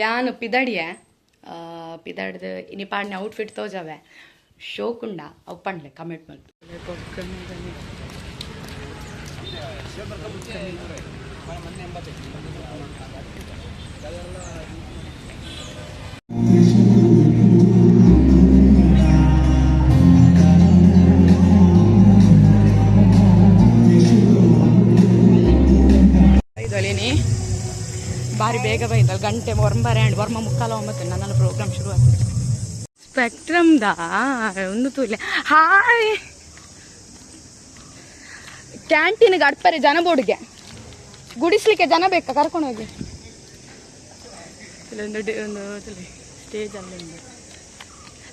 ಯಾನು ಪಿದಡಿಯೆ ಪಿದಡ್ದು ಇನಿ ಪಾಡ್ನೆ ಔಟ್ಫಿಟ್ ತೋಜವೆ ಶೋಕುಂಡ ಅವು ಪಂಡ್ಲೆ ಕಮೆಂಟ್ ಮಲ್ಪು. ಇದಲ್ಲಿನಿ ಬಾರಿ ಬೇಗ ಬೈದಲ್ ಗಂಟೆ ಒರ್ಂಬರೆ ಆ್ಯಂಡ್ ವರ್ಮ ಮುಕ್ಕಾಲ ಒಂಬತ್ತು ನನ್ನ ಪ್ರೋಗ್ರಾಮ್ ಶುರು ಆಗ್ತದೆ. ಸ್ಪೆಕ್ಟ್ರಮ್ದ ಒಂದು ತೂಲೆ ಹಾಯ್ ಕ್ಯಾಂಟೀನ್ಗೆ ಅಡ್ಪರೆ ಜನ ಬೋರ್ಡ್ಗೆ ಗುಡಿಸ್ಲಿಕ್ಕೆ ಜನ ಬೇಕಾ ಕರ್ಕೊಂಡು ಹೋಗಿ. ಇಲ್ಲೊಂದು ಒಂದು ಸ್ಟೇಜ್ ಅಲ್ಲೊಂದು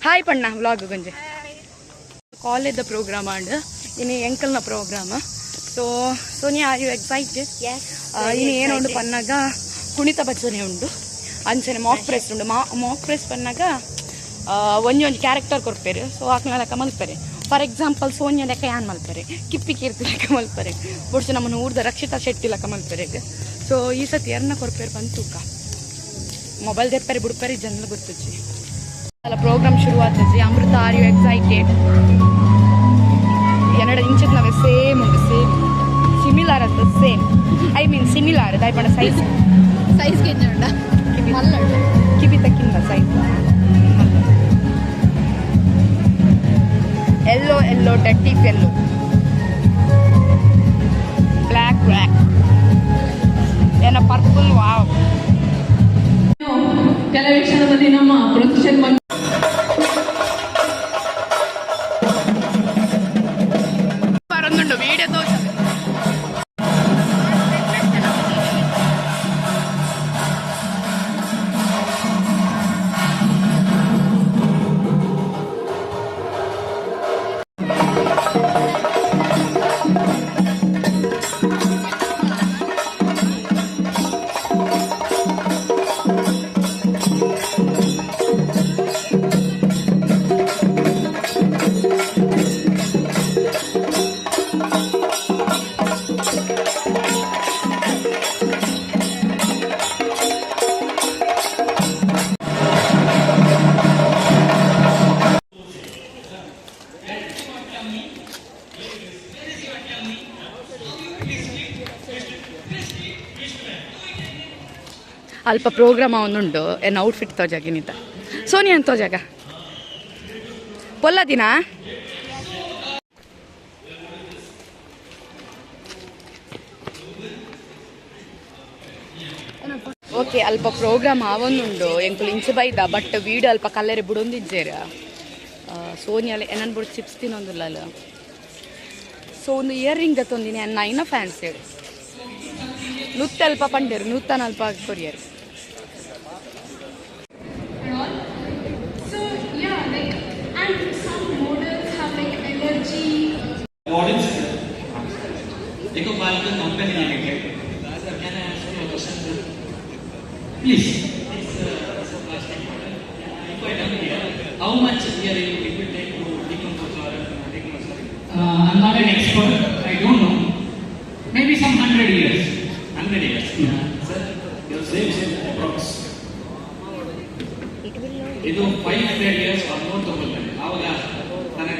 ಹಾಯ್ ಪಣ್ಣ ವ್ಲಾಗ್ ಗೊಂಜೆ ಕಾಲೇಜ್ ಪ್ರೋಗ್ರಾಮ್ ಆಂಡ್ ಇನಿ ಎಂಕಲ್ನ programme. So Sonia, are you excited? Yes. ಇನ್ನು ಏನು ಉಂಡು ಪನ್ನಾಗ ಕುಣಿತ ಭಜನೆ ಉಂಡು, ಅಂಚನೆ ಮಾಕ್ ಪ್ರೆಸ್ ಉಂಡು. ಮಾಕ್ ಪ್ರೆಸ್ ಪನ್ನಾಗ ಒಂಜಿ ಒಂಜಿ ಕ್ಯಾರೆಕ್ಟರ್ ಕೊರ್ಪೇರು. ಸೊ ಆಕ್ನ ಲೆಕ್ಕ ಮಲ್ಪೆರೆ. ಫಾರ್ ಎಕ್ಸಾಂಪಲ್ ಸೋನಿಯಾ ಲೆಕ್ಕ ಯಾನ್ ಮಲ್ಪೆರೆ, ಕಿಪ್ಪಿ ಕೀರ್ತಿ ಲೆಕ್ಕ ಮಲ್ಪೆರೆ, ಬೊಡ್ಚು ನಮ್ಮನ್ನು ಊರ್ದ ರಕ್ಷಿತಾ ಶೆಟ್ಟಿ ಲೆಕ್ಕ ಮಲ್ಪೆರೆ. ಸೊ ಈ ಸತಿ ಎರ್ನ ಕೊರ್ಪೇರು ಬಂತೂಕ ಮೊಬೈಲ್ ದೆಪ್ಪರೆ ಬುಡ್ಪೆರೆ ಜನ ಗೊತ್ತುಜ್ಜಿ. ಅಲ್ಲ ಪ್ರೋಗ್ರಾಮ್ ಶುರು ಆತಜಿ. Amrutha, are you excited? ಎನ್ನಡ ಇಂಚದ ನಾವೇ ಸೇಮ್ ಉಂಡು, ಸೇಮ್ ಸಿಮಿಲರ್ ಅತ್ತ ಸೇಮ್, I mean similar ದಾಯಪಂಡ ಸೈಜ್ ಸೈಜ್ ಗೆಂಜುಂಡ ಕಿವಿ ತಕ್ಕಿಂದ size. Yellow yellow dirty yellow black black ಏನ ಪರ್ಪಲ್. ವಾವ್. ಕೆಲವೇ ಕ್ಷಣದಲ್ಲಿ ನಮ್ಮ ಪ್ರೊಸೆಷನ್ ಬರೊಂದುಂಡು ವಿಡಿಯೋ ತೋಚ. ಅಲ್ಪ ಪ್ರೋಗ್ರಾಮ್ ಒಂದುಂಡು ಎನ್ನ ಔಟ್ಫಿಟ್ ತೋಜಾಗಿನಿತ ಸೋನಿಯಾ ಅಂತ ತೋಜಾಗ ಪೊಲ್ಲ ದಿನ. ಓಕೆ, ಅಲ್ಪ ಪ್ರೋಗ್ರಾಮ್ ಆವೊಂದುಂಡು. ಎಂಕುಲು ಇಂಚ ಬೈದ ಬಟ್ ವೀಡಿಯೋ ಅಲ್ಪ ಕಲ್ಲೆರೆ ಬುಡೊಂದಿಜ್ಜೇರ. ಸೋನಿಯಾಲ ಏನನ್ ಬುಡ್ ಚಿಪ್ಸ್ ತಿನ್ನೊಂದುಲ್ಲ. ಸೊ ಒಂದು ಇಯರ್ ರಿಂಗ್ ತೊಂದಿನಿ ಎನ್ನ ಐನ ಫ್ಯಾನ್ಸ್ ಹೇಳಿ ನುತ್ತೆ ಅಲ್ಪ ಪಂಡೇರು ನೂತನ ಅಲ್ಪ courier. And all. So yeah, like, and some models have like energy. Models Eco Falcon Company Limited. Sir, can I ask you a question, sir? Please. It's a plastic model. If I done here, how much year it will take to decompose or decompose? Sorry. I'm not an expert. I don't know. Maybe some 100 years. 100 years. Yeah. Sir, Same, same, approx. ಇದು 500 years ಆರ್ more ತಗೊಳ್ತದೆ. ಆವಾಗ ತನಕ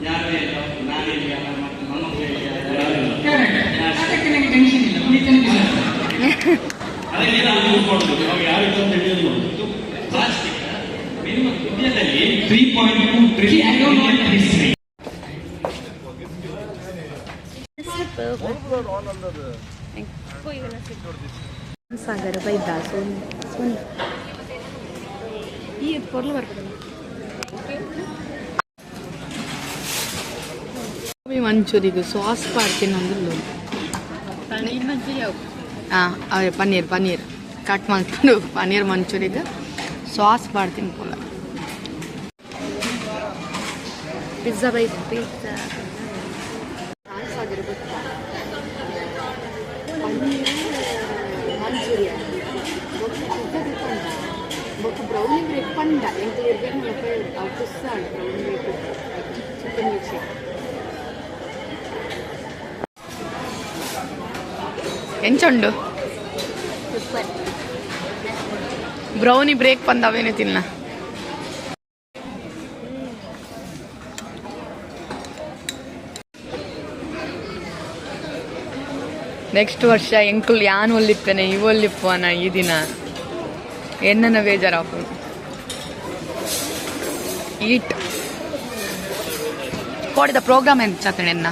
ಯಾರು ಇಲ್ಲ, ನಾನಿಲ್ಲ, ನಮ್ಮ ಮೊಮ್ಮಕ್ಕಳು ಇಲ್ಲ, ಯಾರು ಇಲ್ಲ. Correct. ಅದಕ್ಕೆ ನನಗೆ ಟೆನ್ಷನ್ ಇಲ್ಲ. ಕುಣಿತಾನೆ ಬಿಸಾಕ್ತಾರೆ. ಅದಕ್ಕೆ ನಾವು ಯೂಸ್ ಮಾಡೋದು ಇವಾಗ ಯಾರು ಇಲ್ಲ ಅಂತ ಹಿಡಿಯೋದು. ಇದು ಪ್ಲಾಸ್ಟಿಕ್ ಮಿನಿಮಮ್ ಇಂಡಿಯಾದಲ್ಲಿ 3.2 See, I don't know trillion history. ಸಾಗರ ಬೈದ ಸೋನಿ ಸೋನಿ ಈ ಪೊರ್ಲು ಬರ್ಪುಂಡು. ಗೋಬಿ ಮಂಚೂರಿಗೆ ಸಾಸ್ ಪಾಡ್ತೀನಿ ಒಂದು. ಪನ್ನೀರ್ ಮಂಚೂರಿ. ಹಾಂ, ಅವೇ ಪನ್ನೀರ್ ಪನ್ನೀರ್ ಕಟ್ ಮಾಡ್ಕೊಂಡು ಪನ್ನೀರ್ ಮಂಚೂರಿಗೆ ಸಾಸ್ ಪಾಡ್ತೀನಿ ಪೋಲ. ಪಿಜ್ಜಾ ಬೈದ ಪಿಜ್ಜಾ ಸಾಗರ ಗೊತ್ತಾ? ಪನ್ನೀರ್ ಮಂಚೂರಿಯನ್ ಬೊಕ್ಕ ಪಿಜ್ಜಾ ತಿಕ್ಕಂಡ ಬೊಕ್ಕ ಬ್ರೌನಿ ಬ್ರೆಡ್ ಪಂಡ ಎಂಕುಲು ಇರ್ಬೇಕು ಫೇವ್ರೆಟ್ ಅವು ಕುಸ್ಸಾಂಡ್ brownie bread chicken milk shake ಎಂಚ ಉಂಡು? ಸೂಪರ್. ಬ್ರೌನಿ ಬ್ರೇಕ್ ಪಂದ ಅವೇನೆ ತಿನ್ನ. ನೆಕ್ಸ್ಟ್ ವರ್ಷ ಎಂಕುಲ್ ಯಾನ್ ಒಲ್ಲಿಪ್ಪೇನೆ ಇವೊಲ್ಲಿಪ್ಪನ ಈ ದಿನ ಎನ್ನನ ಬೇಜಾರಾಪು. ಈಟ್ ಕೋಡಿದ ಪ್ರೋಗ್ರಾಮ್ ಎಂಚಾತಣೆ ಎನ್ನ?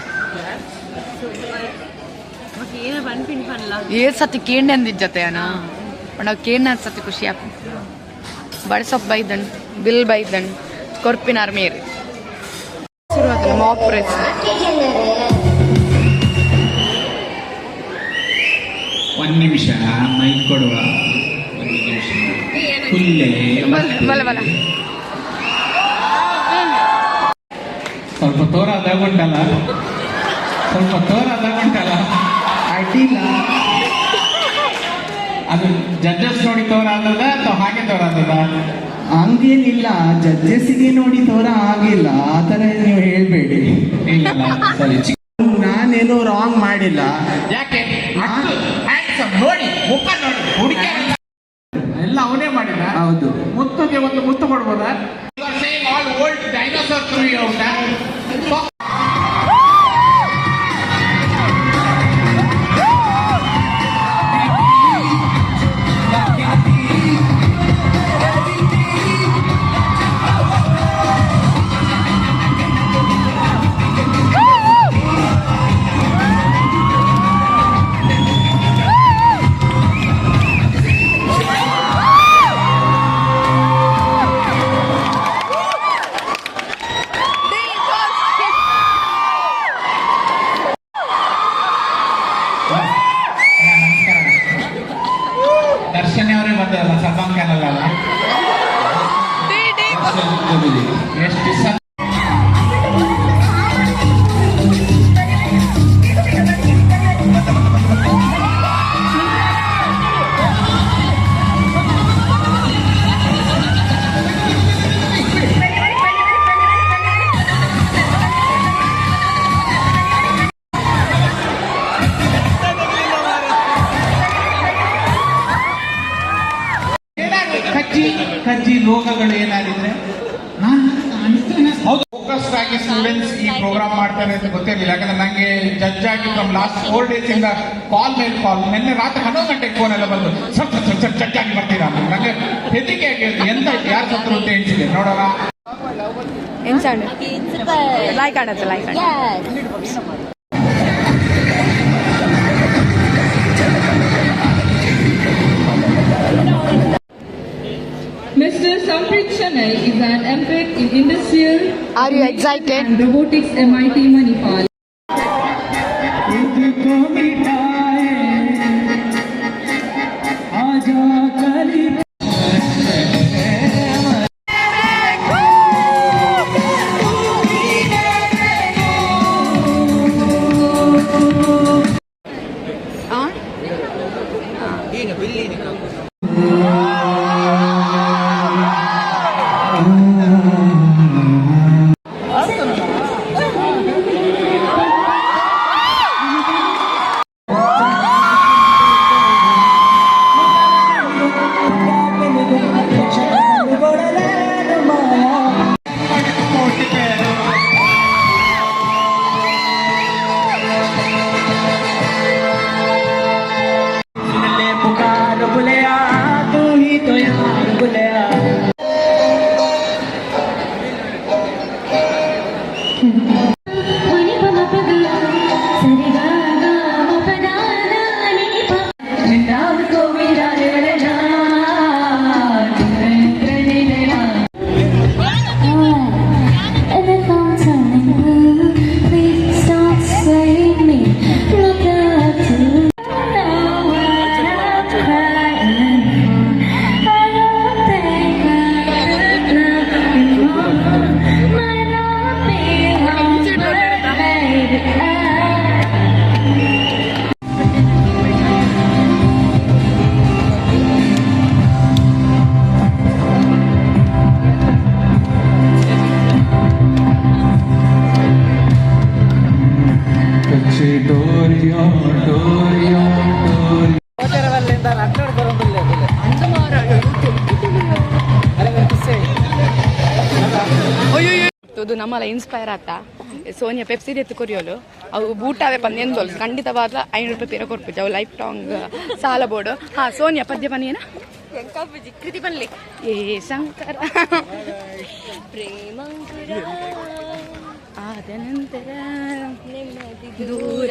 ಏ ಸತಿ ಕೇಂಡೆ ಅಂದಿಜ್ಜತೆ ಅನ ಪಂಡ ಕೇಂಡ ಸತಿ ಖುಷಿ ಆಪ. ಬಡ್ಸೊಪ್ ಬೈದಣ್, ಬಿಲ್ ಬೈದಣ್, ಕೊರ್ಪಿನಾರ್ ಮೇರ್ ಶುರು ಆತನ ಮಾಕ್ ಪ್ರೆಸ್. ಒಂದು ನಿಮಿಷ, ಮೈಕ್ ಕೊಡುವ. ಒಂದು ನಿಮಿಷ ಹುಲ್ಲೆ. ಬಲ ಬಲ. ಸ್ವಲ್ಪ ತೋರಾದಾಗ ಉಂಟಲ್ಲ, ಸ್ವಲ್ಪ ತೋರಾದಾಗ ಉಂಟಲ್ಲ. ಅಡ್ಡಿಲ್ಲ. ಅದು ಜಡ್ಜಸ್ ನೋಡಿ ತೋರಾದದ ಅಥವಾ ಹಾಗೆ ತೋರಾದದ? ಹಂಗೇನಿಲ್ಲ, ಜಡ್ಜಸ್ಸಿಗೆ ನೋಡಿ ತೋರ ಆಗಿಲ್ಲ, ಆ ಥರ ನೀವು ಹೇಳ್ಬೇಡಿ. ಇಲ್ಲ, ಸರಿ. ನಾನೇನು ರಾಂಗ್ ಮಾಡಿಲ್ಲ. ಯಾಕೆ ಹ್ಯಾಂಡ್ಸಮ್ ನೋಡಿ, ಮುಖ ನೋಡಿ, ಹುಡುಗಿ ಎಲ್ಲ ಅವನೇ ಮಾಡಿದ. ಹೌದು. ಮುತ್ತುಗೆ ಒಂದು ಮುತ್ತು ಕೊಡ್ಬೋದಾ? ಆಲ್ ಓಲ್ಡ್ ಡೈನೋಸರ್ ಉಂಟಾ? ನಮಸ್ಕಾರ. ದರ್ಶನ್ ಅವರೇ ಬಂದಲ್ಲ, ಸಲ್ಮಾನ್ ಖಾನ್ ಅಲ್ಲ. ಎಷ್ಟು ಸ ಕಜ್ಜಿ ಕಜ್ಜಿ ರೋಗಗಳು ಏನಾಗಿದ್ರೆ. ಹೌದು, ಫೋಕಸ್ಡ್ ಆಗಿ ಸ್ಟೂಡೆಂಟ್ಸ್ ಈ ಪ್ರೋಗ್ರಾಮ್ ಮಾಡ್ತಾರೆ ಅಂತ ಗೊತ್ತಿರಲಿಲ್ಲ. ಯಾಕಂದ್ರೆ ನಂಗೆ ಜಡ್ಜ್ ಆಗಿ ಫ್ರಮ್ ಲಾಸ್ಟ್ 4 ಡೇಸ್ ಇಂದ ಕಾಲ್ ಮೇಲೆ ಕಾಲ್. ನಿನ್ನೆ ರಾತ್ರಿ 11 ಗಂಟೆಗೆ ಫೋನ್ ಎಲ್ಲ ಬಂದು, "sir sir sir sir, judge ಆಗಿ ಬರ್ತೀರಾ?" ಅಂತ. ನಂಗೆ ಹೆದರಿಕೆ ಆಗಿ ಎಂತ, ಯಾರು ಸತ್ರು ಅಂತ ಎಣಿಸಿದೆ ನೋಡೋಣ. ಎಂಚಾಂಡ್? ಲೈಕ್ ಆಡತ್ತೆ, ಲೈಕ್ ಆಡ. Yes. Mr. Samprit Chennai is an MTech in Industrial Are you excited? and Robotics, MIT Manipal. को मिटाए आजा कली. सुन ले पुकार बुलिया तू. ನಮ್ಮಲ ಇನ್ಸ್ಪೈರ್ ಆತ. ಸೋನಿಯಾ ಪೆಪ್ಸಿ ದೆತ್ತು ಕೊರಿಯೋಲು, ಅವು ಬೂಟಾವೆ ಪಂದ್ ಎಂದೋಲು. ಖಂಡಿತವಾದ 500 ರೂಪಾಯಿ ಪಿರ ಕೊರ್ಪುಜಿ, ಅವು ಲೈಫ್ ಲಾಂಗ್ ಸಾಲ ಬೋಡು. ಹಾ ಸೋನಿಯಾ, ಪದ್ಯ ಪನ್ನೇನ? ಕೃತಿ ಪನ್ಲೆ. ಏ ಶಂಕರ. ಪ್ರೇಮಾಂಕುರ ಆದ ನಂತರ ನೆಮ್ಮದಿ ದೂರ.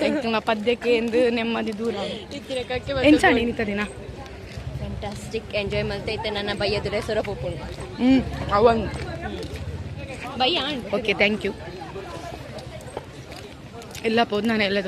ಎಂಕ್ಲ ಪದ್ಯಕ್ಕೆ ಎಂದು ನೆಮ್ಮದಿ ದೂರ. ಇತ್ತಿನ ಕಕ್ಕೆ. ಎಂಚಾಂಡ್ ಇನ್ನಿತ ದಿನ? ಫ್ಯಾಂಟಾಸ್ಟಿಕ್, ಎಂಜಾಯ್ ಮಲ್ತ ಇತ್ತೆ. ನನ್ನ ಬಯ್ಯದುರೆ ಸೊರ ಪೋಪುಂಡು. ಅವನ್ ಬಯ್ಯ and okay, thank you. ಎಲ್ಲ ಪೋದು ನಾನು ಎಲ್ಲದ.